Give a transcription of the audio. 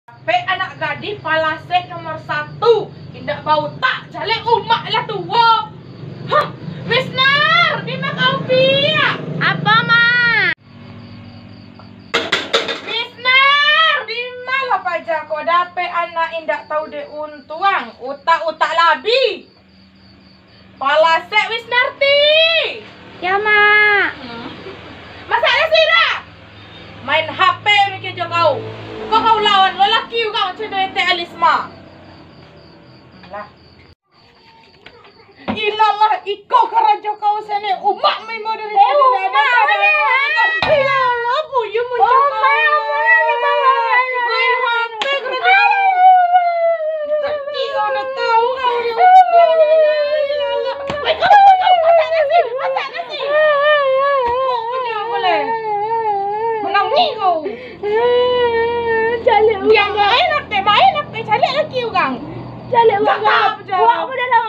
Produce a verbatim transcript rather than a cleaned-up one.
Pe anak gadih palasek nomor satu, indak bautak, jaleh umak lah tuo. Hah, Wisnar, di ma kau piak? Apo, Mak? Wisnar, di ma lah paja ko dapek anak indak tau dek untuang, utak-utak labi. Palasek Wisnarti. Ya, Mak. Hmm. Masak nasi dah. Main H P mikir jo kau. Kok kau lawan lelaki urang macam tu, Etek Alisma. Lah. Ilalah, iko karajo kau sene. Umak mimo dari Eh, tadi umak, dah ada. Umak. Ilalah, buyuang macam Umak, kau. Umak, Umak, Umak. Main H P karajo kau. Tapi kau dah tahu kau ni. Ilalah. Weh, kau, kau, kau, masak nasi, masak nasi. Kau kerja boleh. Menangis kau. Caliak Diam urang. Main H P, main H P, caliak laki urang. Caliak urang. Gagap je. Buat apa dalam